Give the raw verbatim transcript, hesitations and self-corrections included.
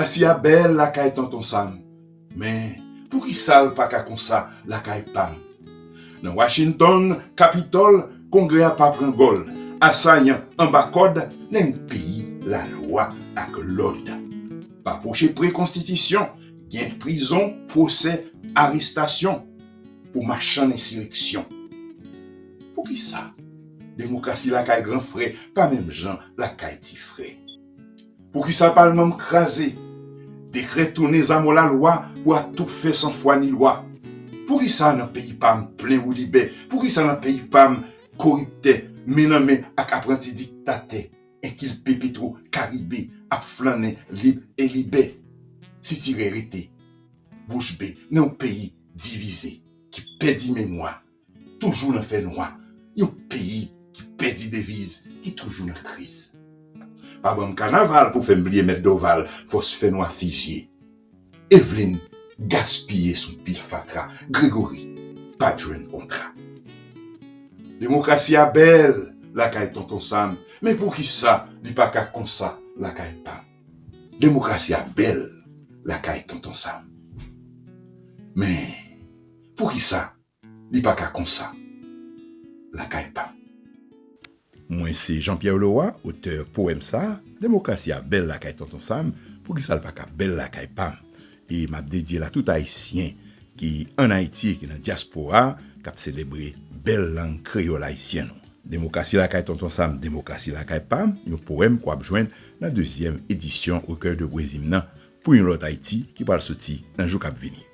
Demokrasi a bèl lakay Tonton Sam, men poukisa l pa ka konsa lakay pa m? Nan Washington, Kapitòl, Kongrè a pa pran gòl, asayan anba kòd, nan yon peyi lalwa ak lòd. Pa pwoche pre konstitisyon, gen prizon, pwosè, arestasyon pou machann ensireksyon. Poukisa demokrasi lakay gran frè pa menm jan lakay ti frè? Poukisa palman m kraze? Dekrè tounen zamò lalwa pou atoufe san fwa ni lwa. Poukisa nan peyi pa m plen woulibè? Poukisa nan peyi pa m koriptè men nan men ak apranti diktatè, enkilpe Petwo Karibe ap flannen lib e libè? Sitirè rete bouch be nan yon peyi divize, ki pèdi memwa, toujou nan fènwa, yon peyi ki pèdi deviz, ki toujou nan kriz. Pa ban m kanaval pou fè m bliye Mèt Dòval, fòs fènwa fizye. Evelyn gaspiye sou pil fatra, Gregory pa t jwenn kontra. Demokrasi a bèl lakay Tonton Sam, men poukisa li pa ka konsa lakay pa m? Demokrasi a bèl lakay Tonton Sam, men poukisa li pa ka konsa lakay pa m? Mwen se Jean Pierre Leroy, otè powèm sa a, Demokrasi a bèl lakay Tonton Sam, poukisa l pa ka bèl lakay pa m? E m ap dedye l a tout Ayisyen ki ann Ayiti e ki nan dyaspora a, k ap selebre bèl lang kreyòl ayisyen nou. Demokrasi lakay Tonton Sam, Demokrasi lakay pa m, yon powèm k w ap jwenn nan dezyèm edisyon Recueil de Poésie m nan, pou yon lòt Ayiti ki pral soti nan jou k ap vini.